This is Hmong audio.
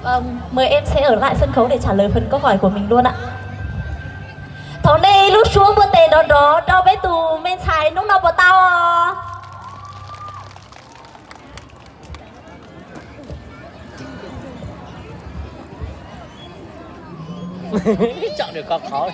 Vâng, mời em sẽ ở lại sân khấu để trả lời phần câu hỏi của mình luôn ạ. Thov nej ib lub suab npuaj tes nrov nrov rau peb tus me ntxhais hnub no puas tau? Tsom được kho khó.